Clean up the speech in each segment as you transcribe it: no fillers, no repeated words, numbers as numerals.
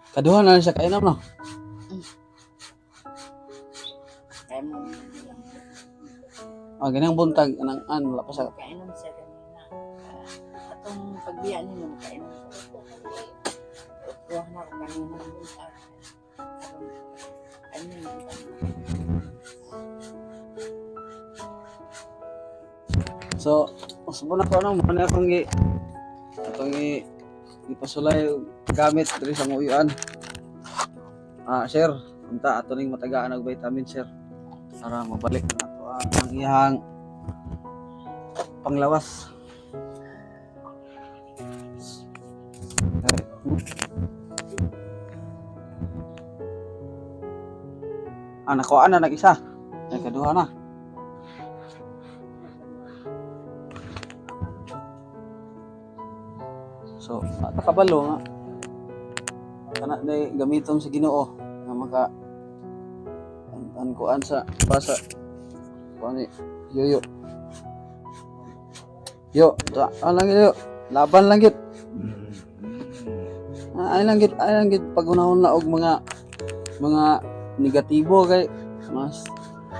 Kaduha na lang siya kainom, no? Kaya mo, Ah, ganang buntag anang an wala pa sa kainom siya kanina. Ah, atong pagbiya ninyo, kainom siya. Kuha na ako kanina ng buntag. Aron, ano yung buntag? So, usbo na ko, ano, mo na akong gi atong gi gipasulay og gamit diri sa nguyuan. Ah, sir, unta ato ning matagaan og vitamin, sir, para mabalik na ato ang iyang panglawas. Eh, ah, nakuha na nag-isa. Ay, kaduha na. So, nakabalo nga. Kana day gamiton sa Ginoo nga maka an kuan sa basa kuan ni yoyo. Yo, ta an lang yo. Laban lang gid. Ah, ay lang gid pagunahon na og mga negatibo kay mas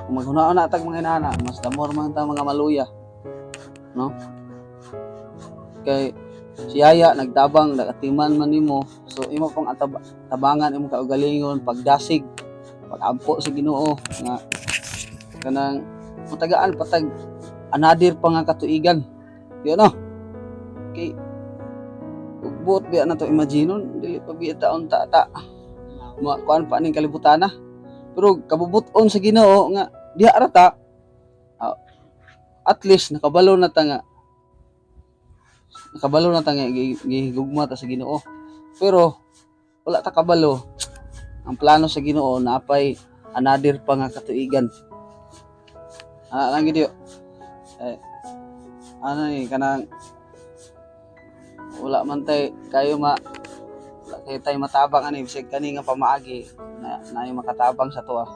kung maghunahon na tag mga inana, mas damor man ta mga maluya. No? Kay si Yaya nagtabang, nagatiman man nimo, so imo pang tabangan imong kaugalingon, pagdasig, pagampo sa Ginoo nga kanang matagaan patag another pa nga katuigan yun, no? Kay ug buot biya na to imaginon, dili pa biya taon ta ta kuan pa ning kalibutan na, pero kabubuton sa Ginoo nga diha ra ta, ah, at least nakabalo na ta nga gihigugma ta sa Ginoo, pero wala ta kabalo ang plano sa Ginoo napay another pa nga katuigan. Ah, lang gid yo. Eh, ano ni kanang wala man tay kayo ma wala kayo tay matabang ani bisag kani nga pamaagi na naay makatabang sa tuwa,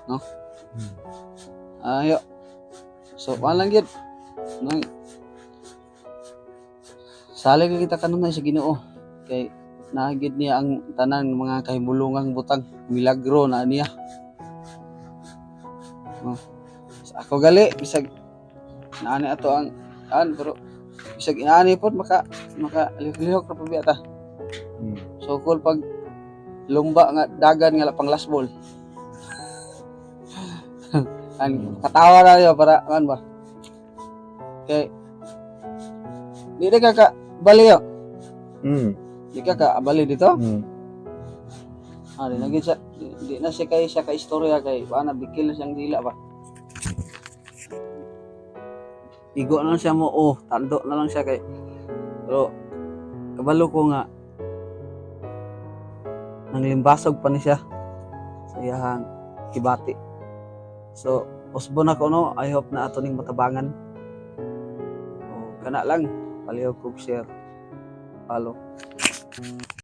no? Ayo, so kuan lang gid nang salig kita kanunay sa Ginoo kay naagid niya ang tanan mga kahimulungang butang, milagro na niya, no? Sa ako gali bisag naani ato ang an, pero bisag inaani pod maka lihok ra pa biya ta. So cool pag lumba nga dagan nga pang last ball. An katawa na yo para kan ba. Kay di di ka ka bali yo. Di ka ka bali dito. Ah, di na gid siya di na siya kay siya ka istorya kay ana bikil na siyang dila ba. Igo na lang siya mo, oh, tando na lang siya kay pero kabalo ko nga nanglimbasog pa ni siya sa iyahang kibati. So, usbo na ko, no, I hope na ato ning matabangan. O, kana lang, palihog kog share, follow.